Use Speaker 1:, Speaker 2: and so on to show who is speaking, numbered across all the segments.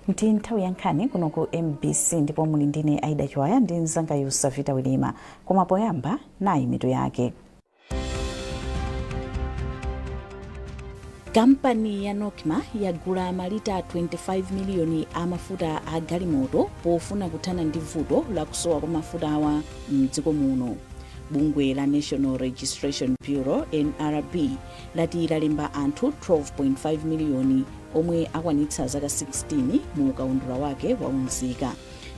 Speaker 1: Ndi nthawi ya nkhani kuno ku MBC ndipo muli ndine Aida Chiwaya ndi mzanga Yusavita Wilima. Koma poyamba nayi mitu yake. Kampani ya NOCMA yagula malita 25 miliyoni a mafuta a galimoto pofuna kuthana ndi vuto la kusowa kwa mafutawa mdziko muno. Bungwe la National Registration Bureau NRB lati lalemba anthu 12.5 miliyoni omwe akwanitsa zaka 16 mu kaundula wake wa unzika.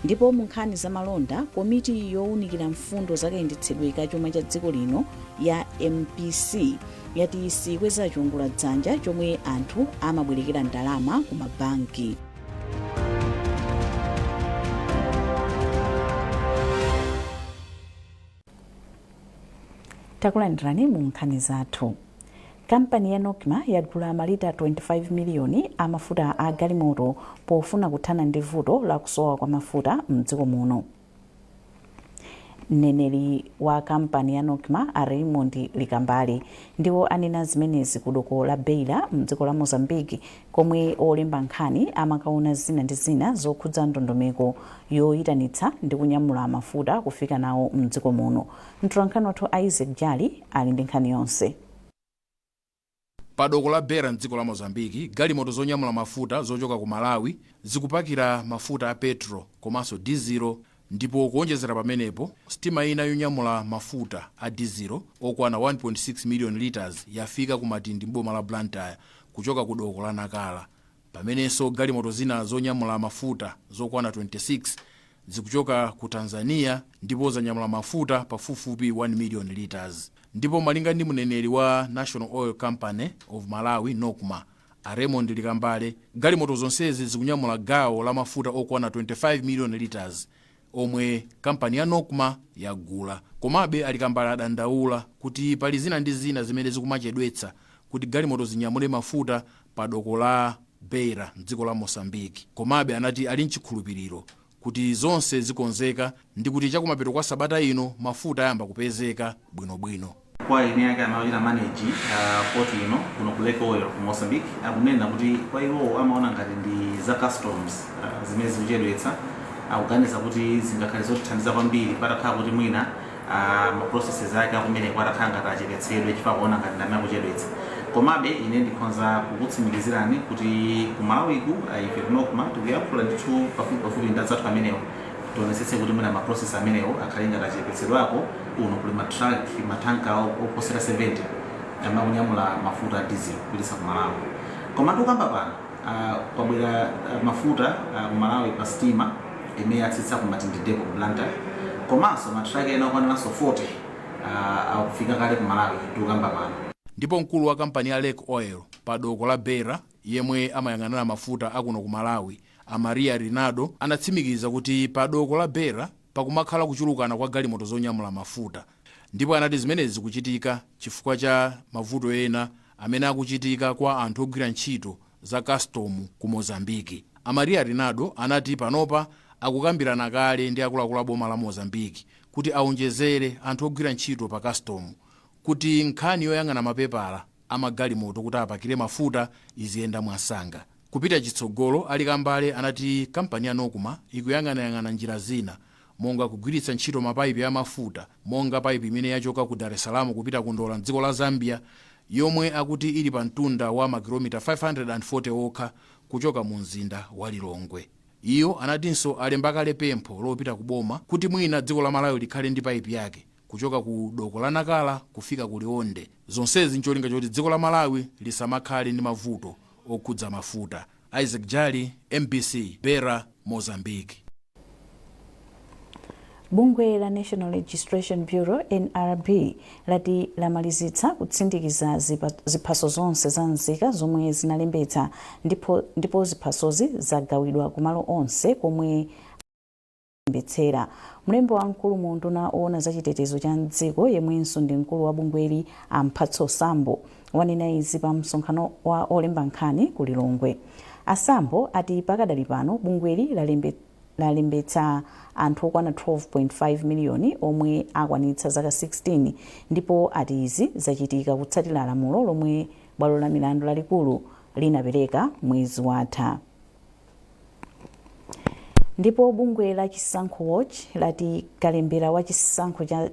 Speaker 1: Ndipo mu nkhani za malonda, komiti yowunikira mfundo za kayendetsedwe ka chuma cha dziko lino ya MPC yati sikweza chiwongola dzanja chomwe anthu amabwerekera ndalama ku mabanki. Takulandirani mu nkhani zathu. Kampani ya NOCMA yagula malita 25 miliyoni a mafuta a galimoto pofuna kuthana ndi vuto la kusowa kwa mafuta mdziko muno. Mneneri wa kampani ya NOCMA a Raymond Likambale ndiwo anena zimenezi ku doko la Beira mdziko la Mozambique komwe olemba nkhani amakaona zina ndi zina zokhudza ndondomeko yoyitanitsa ndi kunyamula mafuta kufika nawo mdziko muno. Mtolankhani wathu Isaac Jali ali ndi nkhani yonse.
Speaker 2: Pa doko la Beira mdziko la Mozambique, galimoto zonyamula mafuta zochoka ku Malawi zikupakira mafuta a petrol komanso dizilo ndipo kuonjezera pamenepo, sitima ina yonyamula mafuta a dizilo okwana 1.6 million litres yafika ku Matindi m'boma la Blantyre kuchoka ku doko la Nacala, pamenenso galimoto zina zonyamula mafuta zokwana 26 zikuchoka ku Tanzania ndipo zanyamula mafuta pafupifupi 1 million litres. Ndipo malinga ndi mneneri wa National Oil Company of Malawi, NOCMA, a Raymond Likambale, galimoto zonsezi zikunyamula gawo la mafuta okwana 25 million litres omwe kampani ya NOCMA yagula. Komabe a Likambale adandaula kuti pali zina ndi zina zimene zikumachedwetsa kuti galimoto zinyamule mafuta pa doko la Beira mdziko la Mozambique. Komabe anati ali nchikhulupiriro kuti zonse zikonzeka ndi kuti chakumapeto kwa sabata ino mafuta ayamba kupezeka bwinobwino.
Speaker 3: Kwa eni ake amachita manage port ino kuno ku Lake Oil ku Mozambique akunena kuti kwa iwowo amaona ngati ndi za customs zimene zikuchedwetsa. Akuganiza kuti zingakhale zotithandiza kwambiri patakhala kuti mwina ma processes ake akumeneko atakhala ngati achepetsedwe, chifukwa akuona ngati ndi amene akuchedwetsa. Komabe ine ndikhonza kukutsimikizirani kuti ku Malawiku ife ku NOCMA tikuyankhula ndithu pafupi pafupi ndi anzathu amenewo, tionetsetse kuti mwina ma process amenewo akhale ngati achepetsedwako. Kuno kuli ma truck, ma tanker oposera 70 amene akunyamula mafuta a diesel kupititsa ku Malawi. Koma tikukamba pano, kwabwera mafuta ku Malawi pa sitima imene yatsitsa ku Matindi Depot ku Blantyre, komanso ma truck ena okwaniranso 40 akufika kale ku Malawi tikukamba pano.
Speaker 2: Ndipo mkulu wa kampani ya Lake Oil pa doko la Beira yemwe amayang'anira mafuta akuno ku Malawi, a Maria Rinaldo, anatsimikiza kuti pa doko la Beira pakumakhala kuchulukana kwa galimoto zonyamula mafuta ndipo anati zimenezi zikuchitika chifukwa cha mavuto ena amene akuchitika kwa anthu ogwira ntchito za kastomu ku Mozambique. A Maria Rinaldo anati panopa akukambirana kale ndi akuluakulu a boma la Mozambique kuti aonjezere anthu ogwira ntchito pa kastomu kuti nkhani yoyang'ana mapepala a magalimoto kuti apakire mafuta iziyenda mwansanga. Kupita chitsogolo, a Likambale anati kampani ya NOCMA ikuyang'anayang'ana njira zina monga kugwiritsa ntchito mapaipi a mafuta monga paipi imene yachoka ku Dar es Salaam kupita ku Ndola mdziko la Zambia yomwe akuti ili pa mtunda wa makilomita 540 okha kuchoka mu mzinda wa Lilongwe. Iwo anatinso alemba kale pempho lopita ku boma kuti mwina dziko la Malawi likhale ndi paipi yake kuchoka ku doko la Nacala kufika ku Liwonde, zonsezi ncholinga choti dziko la Malawi lisamakhale ndi mavuto okhudza mafuta. Isaac Jali, MBC, Beira, Mozambique.
Speaker 1: Bungwe la National Registration Bureau NRB lati lamalizitsa kutsindikiza ziphaso zonse za nzika zomwe zinalembetsa ndipo ziphasozi zagawidwa kumalo onse komwe lembetsera. Mlembi wamkulu mu unduna owona za chitetezo cha mdziko yemwenso ndi mkulu wa bungweli a Mphatso Sambo wanena izi pa msonkhano wa olemba nkhani ku Lilongwe. A Sambo ati pakadali pano bungweli lalembetsa anthu okwana 12.5 miliyoni omwe akwanitsa zaka 16 ndipo ati izi zachitika kutsatira lamulo lomwe bwalo la milandu lalikulu linapereka mwezi watha. Ndipo bungwe la Chisankho Watch lati kalembera wa chisankho cha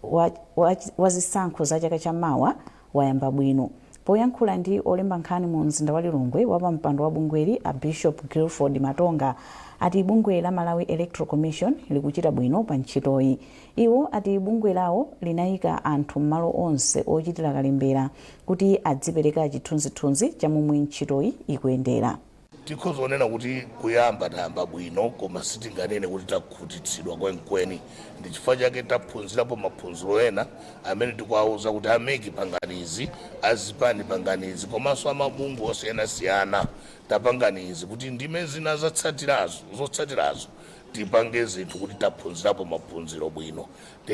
Speaker 1: wa, wa, wa zisankho za chaka chamawa wayamba bwino. Poyankhula ndi olemba nkhani mu mzinda wa Lilongwe, wapampando wa bungweli a Bishop Guilford Matonga ati bungwe la Malawi Electoral Commission likuchita bwino pa ntchitoyi. Iwo ati bungwe lawo linayika anthu m'malo onse ochitira kalembera kuti adzipereka chithunzithunzi cha momwe ntchitoyi ikuyendera.
Speaker 4: Tikhoza kunena kuti kuyamba tayamba bwino, koma sitinganene kuti takhutitsidwa kwenikweni. Ndi chifukwa chake taphunzirapo maphunziro ena amene tikuwauza kuti a MEC pangani izi, azipani pangani izi, komanso amabungwe osiyanasiyana tapangani izi, kuti ndime zina zatsatirazo zotsatirazo tipange zinthu kuti taphunzirapo maphunziro bwino.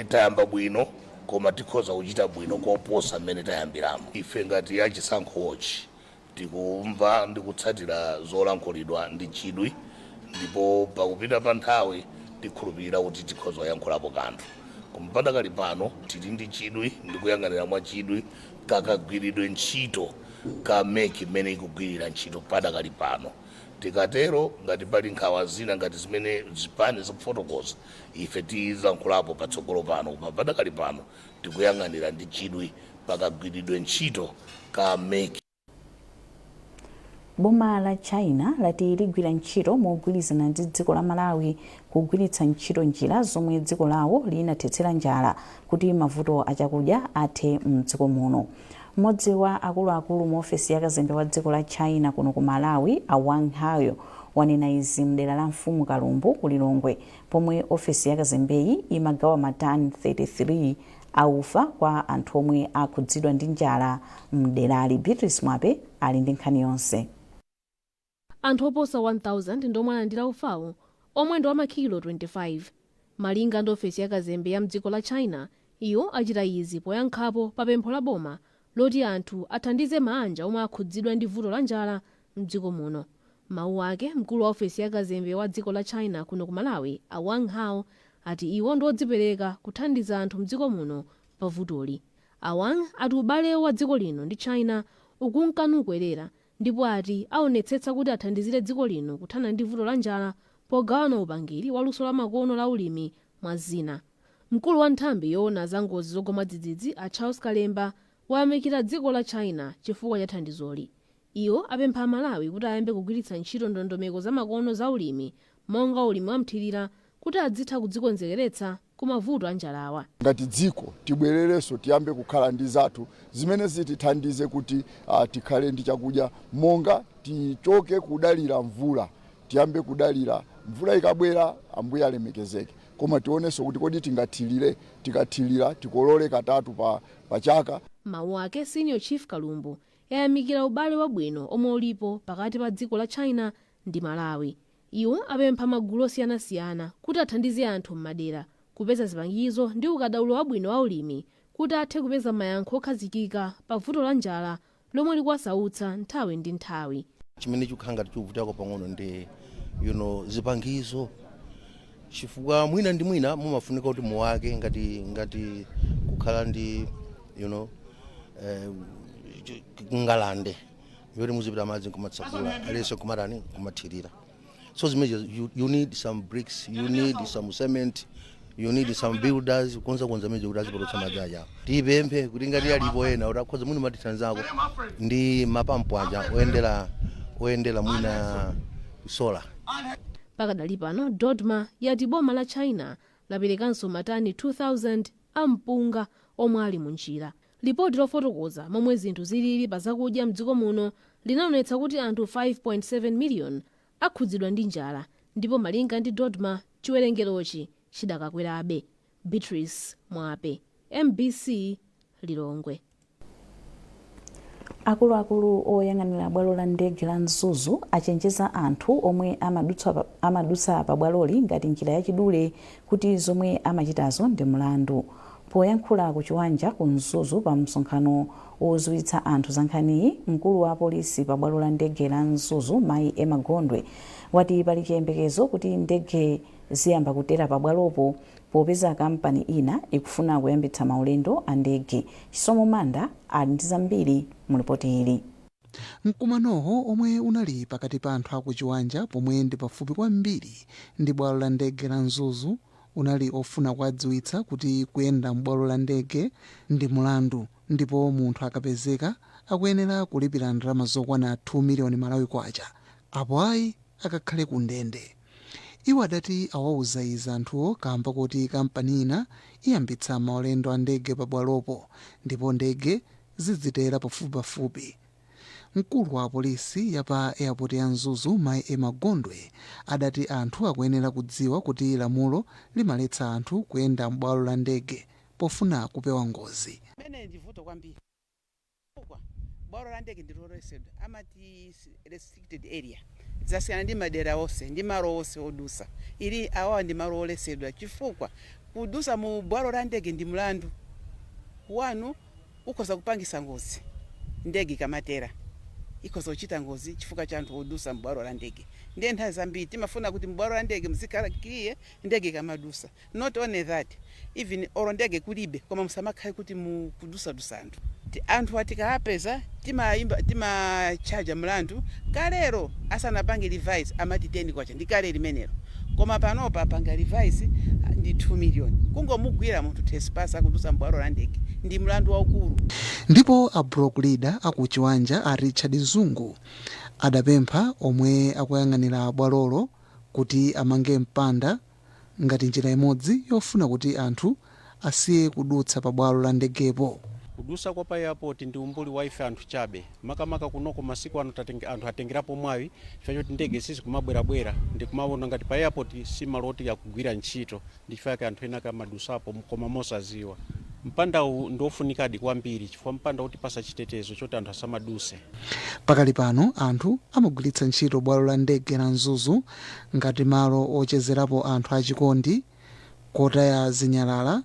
Speaker 4: Tayamba bwino, koma tikhoza kuchita bwino koposa mmene tayambiramo. Ife ngati achisankho Watch tikumva ndi kutsatira zolankhulidwa ndi chidwi, ndipo pakupita pa nthawi tikhulupirira kuti tikhoza kuyankhulapo kanthu. Koma padakali pano tili ndi chidwi ndi kuyang'anira mwa chidwi kakagwiridwe ntchito ka MEC mmene ikugwirira ntchito padakali pano. Tikatero, ngati pali nkhawa zina ngati zimene zipani zikufotokoza, ife tilankhulapo patsogolo pano. Koma padakali pano tikuyang'anira ndi chidwi pakagwiridwe ntchito ka MEC.
Speaker 1: Boma la China lati ligwira ntchito mogwirizana ndi dziko la Malawi kugwiritsa ntchito njira zomwe dziko lawo linathetsera njala kuti mavuto achakudya athe mdziko muno. Mmodzi wa akuluakulu mu ofesi ya kazembe wa dziko la China kuno ku Malawi, a Wang Hao, wanena izi mdera la Mfumu Kalumbu ku Lilongwe, pomwe ofesi ya kazembeyi imagawa matani 33 aufa kwa anthu omwe akhudzidwa ndi njala mderali. Beatrice Mwape ali ndi nkhani yonse.
Speaker 5: Anthu oposa 1000 ndiomwe alandira ufawo, omwe ndi wamakilo 25. Malinga ndi ofesi ya kazembe ya mdziko la China, iwo achita izi poyankhapo pa pempho la boma loti anthu athandize maanja omwe akhudzidwa ndi vuto la njala mdziko muno. Mawu ake, mkulu wa ofesi ya kazembe wa dziko la China kuno ku Malawi, a Wang Hao, ati iwo ndi odzipereka kuthandiza anthu mdziko muno pa vutoli. A Wang ati ubale wa dziko lino ndi China ukunkanukwerera, ndipo ati aonetsetsa kuti athandizire dziko lino kuthana ndi vuto la njala pogawana upangiri wa luso la makono la ulimi, mwa zina. Mkulu wa nthambi yoona za ngozi zogwa mwadzidzidzi, a Charles Kalemba, wayamikira dziko la China chifukwa cha thandizoli. Iwo apempha Amalawi kuti ayambe kugwiritsa ntchito ndondomeko zamakono za ulimi, monga ulimi wamthirira, kuti adzitha kudzikonzekeretsa ku mavuto a njalawa.
Speaker 6: Ngati dziko tibwererenso, tiyambe kukhala ndi zathu zimene zitithandize kuti tikhale ndi chakudya, monga tichoke kudalira mvula, tiyambe kudalira mvula ikabwera, Ambuye alemekezeke, koma tionenso kuti kodi tingathirire, tikathirira tikolole katatu pa chaka.
Speaker 5: Mawu ake, Senior Chief Kalumbu yayamikira ubale wabwino omwe ulipo pakati pa dziko la China ndi Malawi. Iwo apempha magulu osiyanasiyana kuti athandize anthu m'madera kupeza zipangizo ndi ukadaulo wabwino wa ulimi kuti athe kupeza mayankho okhazikika pa vuto la njala lomwe likuwasautsa nthawi ndi nthawi.
Speaker 7: Chimene chikukhala ngati chikuvutako pang'ono ndi zipangizo, chifukwa mwina ndi mwina mumafunika kuti muwake ngati kukhala ndi ngalande yoti muzipita madzi nkumatsakula, aliyense nkumatani, nkumathirira. So zimene you need some bricks, you need some cement, you need some builders kukonzakonza mene kuti azipototsa madzi aja. Tipemphe kuti ngati alipo ena kuti akhoza mwina matithandizako ndi mapampu aja oyendera mwina solar.
Speaker 5: Pakadali pano DoDMA yati boma la China laperekanso matani 2000 a mpunga omwe ali munjira. Lipoti lofotokoza momwe zinthu zilili pa zakudya mdziko muno linaonetsa kuti anthu 5.7 million akhudzidwa ndi njala, ndipo malinga ndi DoDMA chiwerengerochi chidakakwerabe. Beatrice Mwape, MBC, Lilongwe.
Speaker 1: Akuluakulu oyang'anira bwalo la ndege la Mzuzu achenjeza anthu omwe amadutsa pa bwaloli ngati njira yachidule kuti zomwe amachitazo ndi mlandu. Poyankhula ku Chiwanja ku Mzuzu pa msonkhano wodziwitsa anthu za nkhaniyi, mkulu wa apolisi pa bwalo la ndege la Mzuzu, Mayi Emma Gondwe, wati pali chiyembekezo kuti ndege ziyamba kutera pa bwalopo popeza kampani ina ikufuna kuyambitsa maulendo a ndege. Chisomo Manda ali ndi zambiri mu ripoti ili.
Speaker 8: Mkumanowo, omwe unali pakati pa anthu aku Chiwanja, pomwe ndi pafupi kwambiri ndi bwalo la ndege la Mzuzu, unali ofuna kuwadziwitsa kuti kuyenda m'bwalo la ndege ndi mulandu, ndipo munthu akapezeka akuyenera kulipira ndalama zokwana 2 miliyoni Malawi kwacha, apo ayi akakhale ku ndende. Iwo adati awauza izi anthuwo kamba kuti kampani ina iyambitsa maulendo a ndege pabwalopo ndipo ndege zidzitera pafupipafupi. Mkulu wa polisi ya pa airport ya Mzuzu, Mayi Emma Gondwe, adati anthu akuyenera kudziwa kuti lamulo limaletsa anthu kuyenda m'bwalo la ndege pofuna kupewa ngozi.
Speaker 9: Imene ndi vuto kwambiri chifukwa bwalo la ndege ndiloletsedwa, amati restricted area. Zasiyana ndi madera onse ndi malo onse odusa ili. Awawa ndi malo oletsedwa chifukwa kudusa mu bwalo la ndege ndi mlandu wanu, ukhoza kupangisa ngozi. Ndege ikamatera ikhoza kuchita ngozi chifukwa cha anthu odusa m'bwalo la ndege. Ndiye nthawi zambiri timafuna kuti m'bwalo la ndege muzikhala clear ndege ikamadusa. Not only that, even olo ndege kulibe, koma musamakhale kuti mukudusadusa anthu. Anthu atikapeza timayimba, timachaja mlandu. Kalero asanapange revise amati 10 kwacha, ndi kale limenelo, koma panopa apanga revise ndi 2 million. Kungomugwira munthu trespass akudusa m'bwalo la ndege ndi mlandu waukulu.
Speaker 8: Ndipo a block leader aku Chiwanja, a Richard Zungu, adapempha omwe akuyang'anira bwalolo kuti amange mpanda ngati njira imodzi yofuna kuti anthu asiye kudutsa pa bwalo la ndegepo.
Speaker 10: Kudusa kwa pa airport ndi umbuli wa ife anthu chabe, makamaka kunoko masiku ano anthu atengerapo mwayi chifukwa choti ndege sizikumabwerabwera, ndikumaona ngati pa airport si malo oti akugwira ntchito, ndi chifukwa chake anthu ena akamadusapo koma mosaziwa. Mpandawu ndi ofunikadi kwambiri chifukwa mpanda utipasa chitetezo choti anthu asamaduse.
Speaker 8: Pakali pano anthu amagwiritsa ntchito bwalo la ndege la Mzuzu ngati malo ochezerapo anthu achikondi, kotaya zinyalala,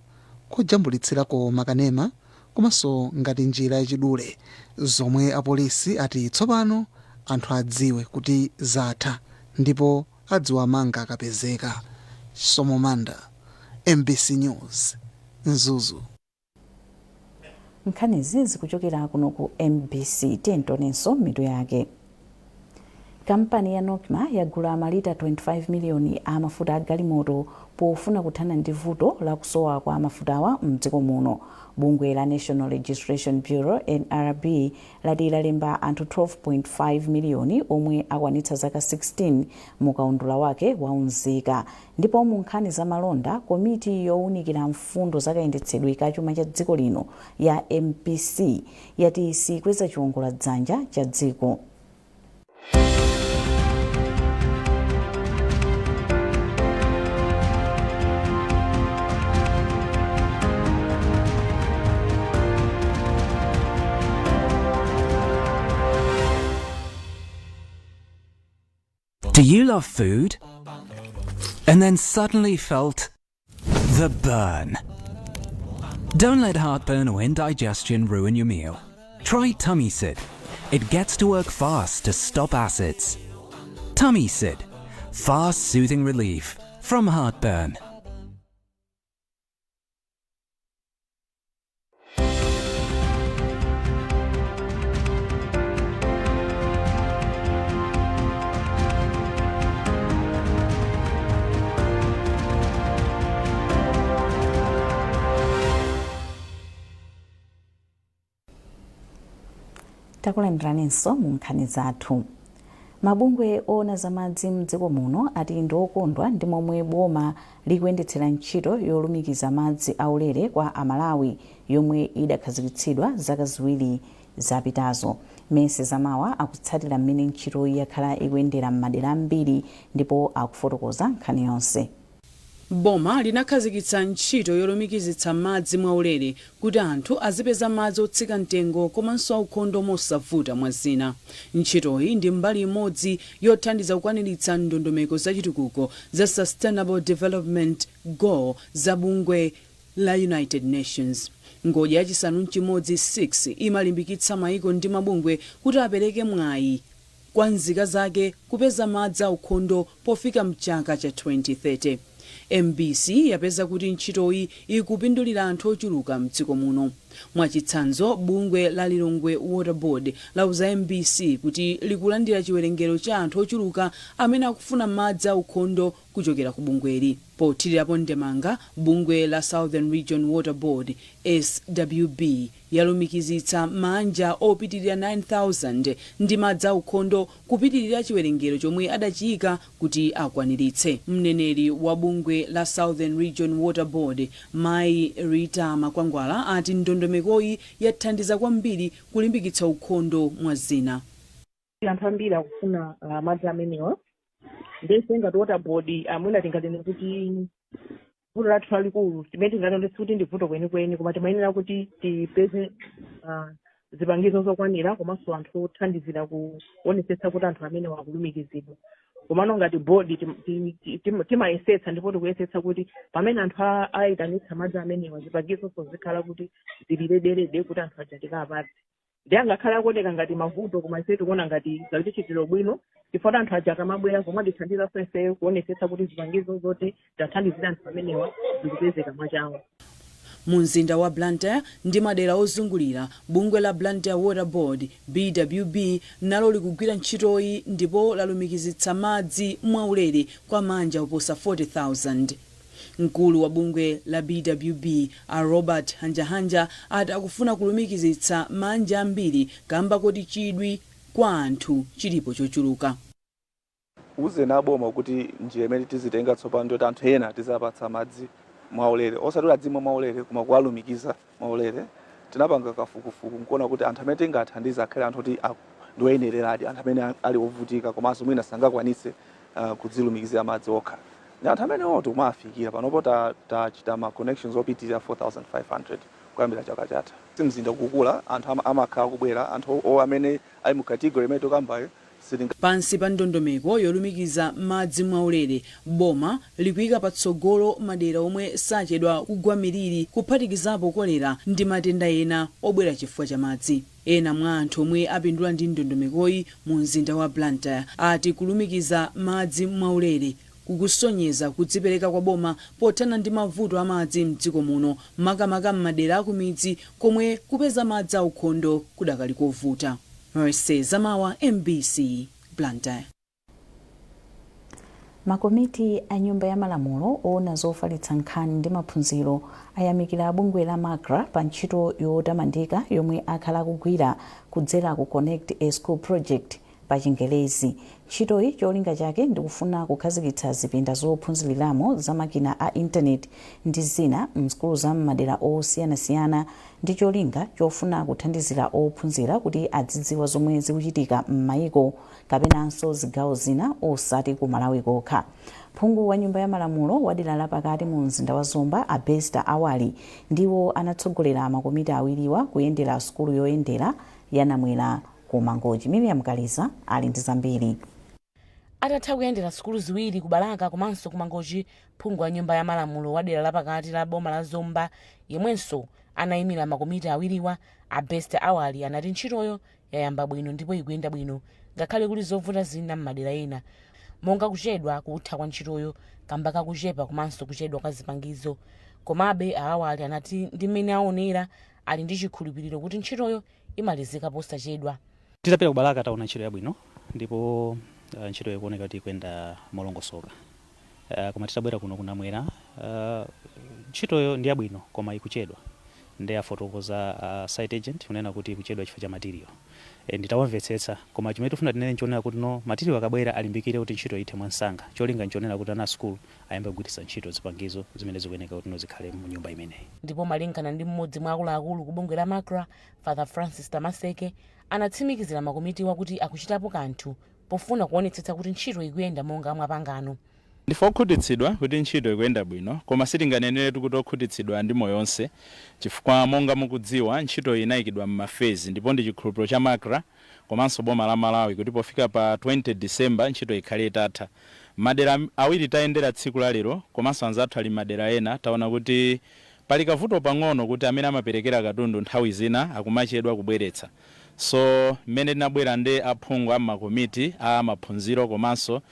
Speaker 8: kojambulitsirako makanema komanso ngati njira yachidule, zomwe apolisi ati tsopano anthu adziwe kuti zatha ndipo adziwamanga akapezeka. Somomanda, MBC News, Mzuzu.
Speaker 1: Nkhanizi zikuchokera kuno ku MBC. Tiyentonenso mitu yake. Kampani ya NOCMA yagula malita 25 miliyoni a mafuta a galimoto pofuna kuthana ndi vuto la kusowa kwa mafutawa mdziko muno. Bungwe la National Registration Bureau, NRB, lati lalemba anthu 12.5 miliyoni omwe akwanitsa zaka 16 mu kaundula wake wa unzika. Ndipo mu nkhani za malonda, komiti yowunikira mfundo zakayendetsedwe ka chuma cha dziko lino ya MPC yati sikweza chiwongoladzanja cha dziko.
Speaker 11: Do you love food? And then suddenly felt the burn? Don't let heartburn or indigestion ruin your meal. Try Tummy Sid. It gets to work fast to stop acids. Tummy Sid. Fast soothing relief from heartburn.
Speaker 1: Takulandiraninso mu nkhani zathu. Mabungwe oona zamadzi mdziko muno ati ndi okondwa ndi momwe boma likuyendetsera ntchito yolumikiza madzi aulere kwa Amalawi yomwe idakhazikitsidwa zaka 2 zapitazo. Mese Zamawa akutsatira mmene ntchitoyi yakhala ikuyendera m'madera ambiri ndipo akufotokoza nkhani yonse.
Speaker 12: Boma linakhazikitsa ntchito yolumikizitsa madzi mwaulere kuti anthu azipeza madzi otsika mtengo komanso aukhondo mosavuta, mwa zina. Ntchitoyi ndi mbali imodzi yothandiza kukwaniritsa ndondomeko zachitukuko za Sustainable Development Goal za bungwe la United Nations. Ngodya yachisanu nchimodzi 6 imalimbikitsa maiko ndi mabungwe kuti apereke mwayi kwa nzika zake kupeza madzi aukhondo pofika mchaka cha 2030. MBC yapeza kuti ntchitoyi ikupindulira anthu ochuluka mdziko muno. Mwachitsanzo, bungwe la Lilongwe Water Board lauza MBC kuti likulandira chiwerengero cha anthu ochuluka amene akufuna madzi aukhondo kuchokera ku bungweli. Pothirirapo ndemanga, bungwe la Southern Region Water Board, SWB, yalumikizitsa manja opitirira 9000 ndi madzi aukhondo, kupitirira chiwerengero chomwe adachiyika kuti akwaniritse. Mneneri wa bungwe la Southern Region Water Board, Mayi Rita Makwangwala, ati ndondomekoyi yathandiza kwambiri kulimbikitsa ukhondo, mwa zina.
Speaker 13: Anthu ambiri akufuna madzi amenewa, ndiye ngati Water Board amwina tinganene kuti vuto lathu lalikulu timene tinganene kuti ndi vuto kwenikweni, koma timayenera kuti tipeze zipangizo zokwanira komanso anthu othandizira kuonetsetsa kuti anthu amenewa akulumikizidwa. Komano ngati board timayesetsa ndipo tikuyesetsa kuti pamene anthu ayitanitsa madzi amenewa, zipangizonso zikhala kuti zili ready ready kuti anthu aja tikapatse. Ndi angakhale akuoneka ngati mavuto, koma ife tikuona ngati zatichitira bwino, chifukwa anthu aja akamabwera komatithandizanso ifeyo kuonetsetsa kuti zipangizo zoti tathandizira anthu amenewa zikupezeka mwachangu.
Speaker 12: Mu mzinda wa Blantyre ndi madera ozungulira, bungwe la Blantyre Water Board, BWB, nalo likugwira ntchitoyi ndipo lalumikizitsa madzi mwaulere kwa manja oposa 40,000. Mkulu wa bungwe la BWB, a Robert Hanjahanja, ati akufuna kulumikizitsa manja ambiri kamba kuti chidwi kwa anthu chilipo chochuluka.
Speaker 14: Uzeni aboma kuti njira imene tizitenga tsopano ndiyoti anthu ena tizapatsa madzi mwaulere, osati kuti adzimwa mwaulere, koma kuwalumikiza mwaulere. Tinapanga kafukufuku nkuona kuti anthu amene tingathandize akhale anthu oti ndioyenereradi, anthu amene ali ovutika komanso mwina sangakwanitse kudzilumikizira madzi okha, ndi anthu amenewo tikumawafikira. Panopo tachita ma connections opitirira 4500 kuyambira chaka chatha. Mzinda kukula, anthu amakhala kubwera, anthu amene ali mu category imene tokambayo sitinga
Speaker 12: Pansi pa ndondomeko yolumikiza madzi mwaulere, boma likuyika patsogolo madera omwe sachedwa kugwa miliri, kuphatikizapo kolera ndi matenda ena obwera chifukwa cha madzi. Ena mwa anthu omwe apindula ndi ndondomekoyi mu mzinda wa Blantyre ati kulumikiza madzi mwaulere kukusonyeza kudzipereka kwa boma pothana ndi mavuto amadzi mdziko muno, makamaka m'madera akumidzi komwe kupeza madzi aukhondo kudakali kovuta. Mercy Zamawa, MBC, Blantyre.
Speaker 1: Makomiti a Nyumba ya Malamulo oona zofalitsa nkhani ndi maphunziro ayamikira bungwe la MACRA pa ntchito yotamandika yomwe akhala akugwira kudzera ku Connect a School Project pa Chingelezi. Ntchitoyi cholinga chake ndikufuna kukhazikitsa zipinda zophunziriramo za makina a intaneti ndi zina msukulu za m'madera osiyanasiyana, ndi cholinga chofuna kuthandizira ophunzira kuti adzidziwa zomwe zikuchitika m'mayiko kapenanso zigawo zina, osati ku Malawi kokha. Phungu wa Nyumba ya Malamulo wa dera lapakati mu mzinda wa Zomba, a Bester Awali, ndiwo anatsogolera makomiti awiriwa kuyendera sukulu yoyendera ya Namwera ku Mangochi. Miriam Kaliza ali ndi zambiri.
Speaker 15: Atatha kuyendera sukulu ziwiri ku Balaka komanso ku Mangochi, phungu wa Nyumba ya Malamulo wa dera lapakati la boma la Zomba, yemwenso anayimira makomiti awiriwa, a Bester Awali, anati ntchitoyo yayamba bwino ndipo ikuyenda bwino, ngakhale kuli zovuta zina m'madera ena, monga kuchedwa kutha kwa ntchitoyo kamba kakuchepa komanso kuchedwa kwa zipangizo. Komabe Awali anati ndi mmene aonera, ali ndi chikhulupiriro kuti ntchitoyo imalizika posachedwa.
Speaker 16: Titapita ku Balaka taona ntchito yabwino ndipo ntchito ikuoneka kuti ikuyenda molongosoka, koma titabwera kuno kunamwera, ntchitoyo ndi yabwino koma ikuchedwa. Ndi afotokoza site agent kunena kuti ikuchedwa chifukwa cha material. Nditawamvetsetsa, koma chimene tifuna tinene nchonena kuti no, material akabwera alimbikire kuti ntchito ithe mwansanga. Cholinga nchonena kuti ana a sukulu ayambe kugwiritsa ntchito zipangizo zimene zikuyeneka kuti no zikhale mu nyumba imeneyi.
Speaker 15: Ndipo malingana ndi mmodzi mwa akuluakulu ku bungwe la MACRA, Father Francis Tamaseke, anatsimikizira makomitiwa kuti akuchitapo kanthu pofuna kuonetsetsa kuti ntchito ikuyenda monga mwapangano.
Speaker 17: Ndife okhutitsidwa kuti ntchito ikuyenda bwino, koma sitinganeneretu kuti okhutitsidwa ndi moyo onse, chifukwa monga mukudziwa, ntchito iyi inayikidwa m'ma phase, ndipo ndi chikhulupiriro cha MACRA komanso boma la Malawi kuti pofika pa 20 December ntchito ikhale itatha. Madera awiri tayendera tsiku la lero, komanso anzathu ali madera ena, taona kuti pali kavuto pang'ono kuti amene amaperekera katundu nthawi zina akumachedwa kubweretsa. So mmene tinabwera ndi aphungu a makomiti a maphunziro komanso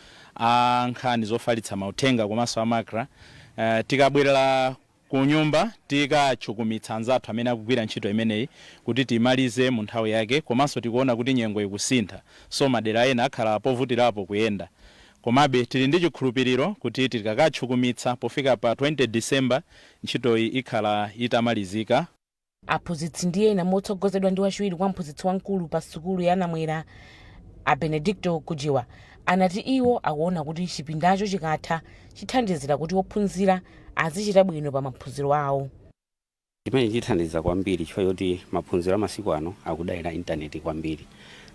Speaker 17: a nkhani zofalitsa mauthenga komanso a MACRA, Tikabwerera ku nyumba tikachukumitsa anzathu amene akugwira ntchito imeneyi kuti timalize mu nthawi yake. Komanso tikuona kuti nyengo ikusintha, so madera ena akhala povutirapo kuyenda, komabe tili ndi chikhulupiriro kuti tikakachukumitsa pofika pa 20 December ntchitoyi ikhala itamalizika.
Speaker 15: Aphunzitsi ndi ena motsogozedwa ndi wachiwiri kwa mphunzitsi wamkulu pa sukulu ya Namwera a Benedicto Kujiwa anati iwo akuona kuti chipindacho chikatha chithandizira kuti ophunzira azichita bwino pa maphunziro awo.
Speaker 18: Chimene chithandiza kwambiri chifukwa choti maphunziro amasiku ano akudalira intaneti kwambiri,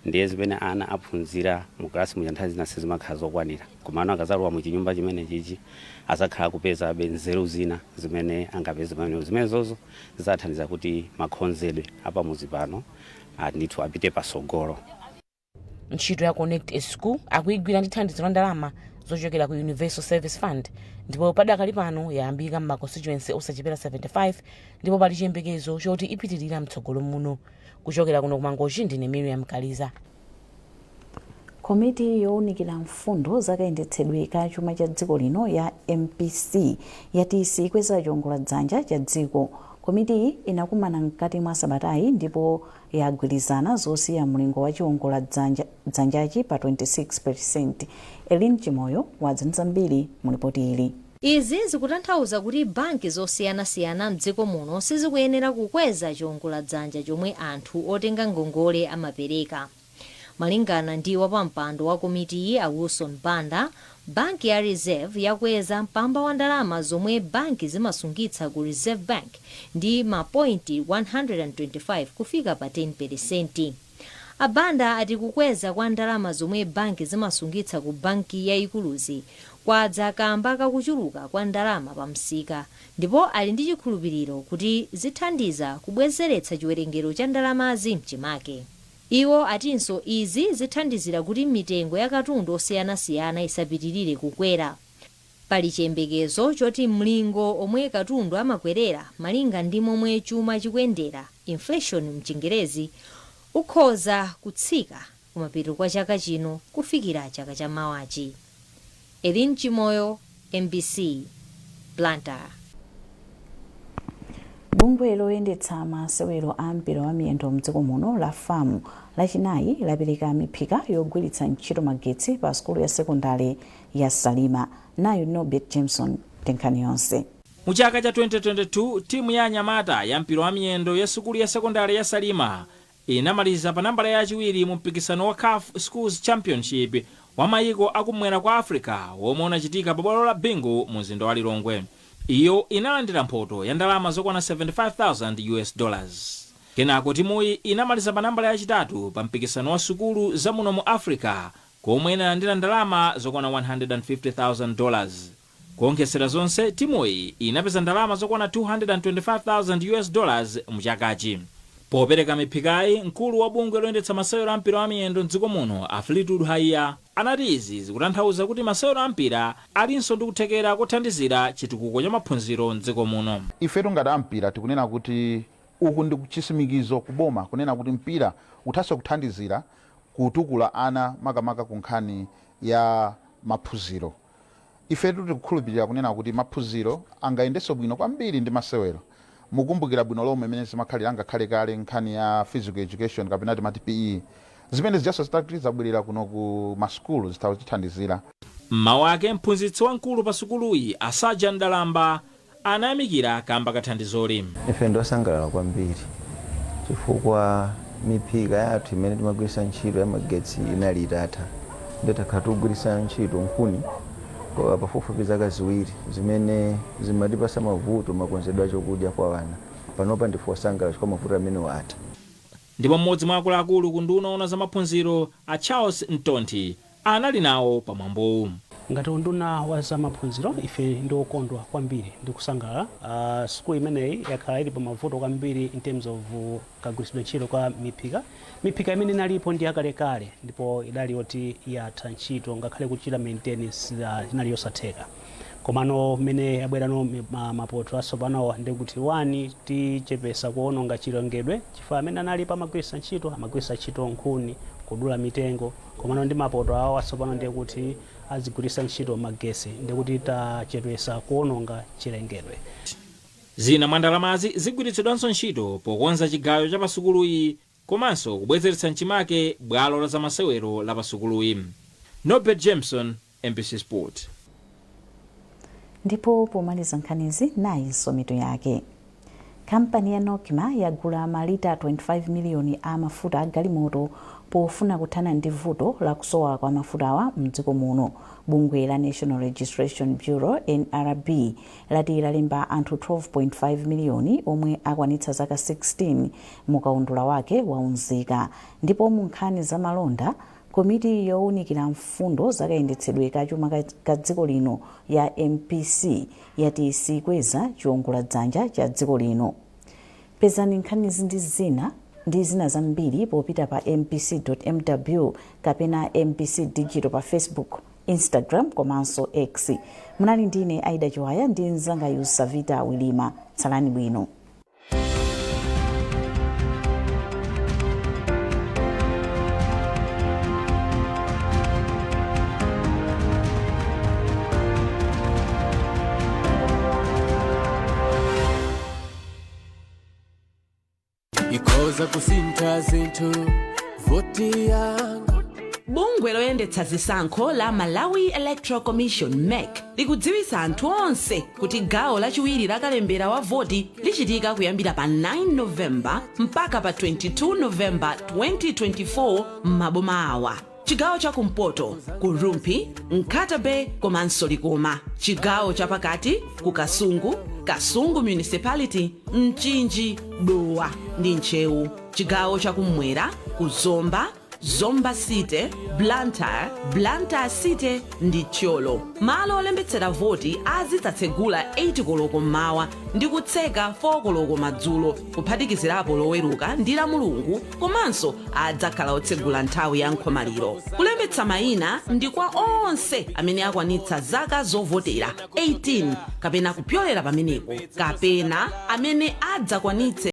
Speaker 18: ndiye zimene ana aphunzira mu kalasi muja nthawi zina sizimakhala zokwanira, komano akazalowa mu chinyumba chimene chichi azakhala kupezabe nzeru zina zimene angapeze pamene zimenezozo zidzathandiza kuti makhonzedwe apamuzi pano ndithu apite pasogolo.
Speaker 15: Ntchito ya Connect a School akuyigwira ndi thandizo la ndalama zochokera ku Universal Service Fund, ndipo padakali pano yayambika m'ma constituency osachepera 75, ndipo pali chiyembekezo choti ipitirira mtsogolo muno. Kuchokera kuno kuMangochi, ndine Miriam Kaliza.
Speaker 1: Komiti yowunikira mfundo zakayendetsedwe ka chuma cha dziko lino ya MPC yati siyikweza chiwongoladzanja cha dziko. Komitiyi inakumana mkati mwa sabatayi ndipo yagwirizana zosiya mlingo wa chiwongoladzanjachi pa 26%. Elin Chimoyo wadza ndi zambiri mu ripoti ili.
Speaker 19: Izi zikutanthauza kuti banki zosiyanasiyana mdziko muno sizikuyenera kukweza chiwongoladzanja chomwe anthu otenga ngongole amapereka. Malingana ndi wapampando wa komitiyi a Wilson Banda, banki ya Reserve yakweza mpamba wa ndalama zomwe banki zimasungitsa ku Reserve Bank ndi mapointi 125 kufika pa 10%. A Banda ati kukweza kwa ndalama zomwe banki zimasungitsa ku banki yayikuluzi kwadza kamba kakuchuluka kwa ndalama pa msika, ndipo ali ndi chikhulupiriro kuti zithandiza kubwezeretsa chiwerengero cha ndalamazi mchimake. Iwo atinso izi zithandizira kuti mitengo ya katundu osiyanasiyana isapitirire kukwera. Pali chiyembekezo choti mlingo omwe katundu amakwerera malinga ndi momwe chuma chikuyendera, inflation mchingerezi, ukhoza kutsika kumapeto kwa chaka chino kufikira chaka chamawachi. Elin Chimoyo, MBC, Blantyre.
Speaker 1: Bungwe loyendetsa masewero a mpira wa miyendo mdziko muno la FAM Lachinayi lapereka miphika yogwiritsa ntchito magetsi pa sukulu ya sekondale ya Salima. Nayo Norbert Jameson ndi nkhani yonse.
Speaker 20: Mu chaka cha 2022, timu ya anyamata ya mpira wa miyendo ya sukulu ya sekondale ya Salima inamaliza pa nambala yachiwiri mu mpikisano wa CAF Schools Championship wa mayiko akumwera kwa Africa womwe unachitika pa bwalo la Bingu mu mzinda wa Lilongwe. Iyo inalandira mphoto ya ndalama zokwana US$75,000. Kenako timuyi inamaliza pa nambala yachitatu pa mpikisano wa sukulu za muno mu Africa komwe inalandira ndalama zokwana $150,000. Kuonkhesera zonse, timuyi inapeza ndalama zokwana US$225,000 mu chakachi. Popereka miphikayi, mkulu wa bungwe loyendetsa masewero a mpira wa miyendo mdziko muno a Fleetwood Haiya anati izi zikutanthauza kuti masewero a mpira alinso ndi kuthekera kothandizira chitukuko cha maphunziro mdziko muno.
Speaker 21: Ifetu ngati ampira tikunena kuti uku ndi chisimikizo kuboma kunena kuti mpira uthanso kuthandizira kutukula ana, makamaka ku nkhani ya maphunziro. Ifetu tikukhulupirira kunena kuti maphunziro angayendenso bwino kwambiri ndi masewero. Mukumbukira bwino lomwe mmene zimakhalira angakhale kale nkhani ya physical education kapena timati PE, zimene zijaso zitati zabwerera kuno ku masukulu zitha kutithandizira.
Speaker 20: M'mawu ake, mphunzitsi wamkulu pa sukuluyi a Sajan Dalamba anayamikira kamba ka thandizoli.
Speaker 22: Ife ndiosangalala kwambiri chifukwa miphika yathu imene timagwiritsa ntchito ya magetsi inali itatha, ndiye takhala tikugwiritsa ntchito nkhuni kwa pafupifupi zaka 2 zimene zimatipasa mavuto makonzedwe a chakudya kwa wana. Panopa ndife osangalala chifukwa mavuto amenewo atha.
Speaker 20: Ndipo mmodzi mwa akuluakulu ku unduna oona za maphunziro a Charles Mtonthi anali nawo pa mwambowu.
Speaker 23: Ngati unduna wa za maphunziro, ife ndi okondwa kwambiri ndi kusangalala. Sukulu imeneyi yakhala ili pa mavuto kwambiri in terms of kagwiritsidwe ntchito kwa miphika. Miphika imene inalipo ndi yakalekale ndipo idali yoti yatha ntchito, ngakhale kuchita maintenance inali yosatheka. Komano mmene yabwerano mapoto atsopanowa, ndikuti one, tichepesa kuononga chilengedwe chifukwa amene analipo amagwiritsa ntchito nkhuni, kudula mitengo, komano ndi mapoto awo atsopano ndiye kuti Azigwiritsa ntchito magesi, ndikuti tachedwesa kuononga chilengedwe.
Speaker 20: Zina mwa ndalamazi zigwiritsidwanso ntchito pokonza chigayo cha pasukuluyi komanso kubwezeretsa mchimake bwalo la zamasewero la pasukuluyi. Norbert Jameson, MBC Sport.
Speaker 1: Ndipo pomaliza nkhanizi, nayinso mitu yake. Kampani ya NOCMA yagula malita 25 miliyoni a mafuta a galimoto pofuna kuthana ndi vuto la kusowa kwa mafutawa mdziko muno. Bungwe la National Registration Bureau, NRB, lati lalemba anthu 12.5 miliyoni omwe akwanitsa zaka 16 mukaundula wake waunzika. Ndipo mu nkhani za malonda, komiti yowunikira mfundo zakayendetsedwe ka chuma ka dziko lino ya MPC yati sikweza chiwongoladzanja cha dziko lino. Pezani nkhanizi ndi zina zambiri popita pa mbc mw kapena MBC Digital pa Facebook, Instagram komanso X. Munali ndine Aida Chiwaya ndi mzanga Yusavita Wilima. Tsalani bwino.
Speaker 2: Ikhoza kusintha zinthu voti yanga.
Speaker 3: Bungwe loyendetsa zisankho la Malawi Electoral Commission, MEC, likudziwitsa anthu onse kuti gawo lachiwiri la kalembera wa voti lichitika kuyambira pa 9 Novemba mpaka pa 22 Novemba 2024 m'maboma awa: chigawo chakumpoto ku Rumphi, Nkhata Bay komanso Likoma; chigawo chapakati ku Kasungu, Kasungu Municipality, Mchinji, Dowa ndi Ntcheu; chigawo chakummwera ku Zomba, Zomba City, Blantyre, Blantyre City ndi Thyolo. Malo olembetsera voti azidzatsegula 8 koloko mmawa ndi kutseka 4 koloko madzulo, kuphatikizirapo Loweruka ndi la Mulungu, komanso adzakhala otsegula nthawi ya nkhomaliro. Kulembetsa mayina ndi kwa onse amene akwanitsa zaka zovotera 18 kapena kupyolera pamenepo, kapena amene adzakwanitse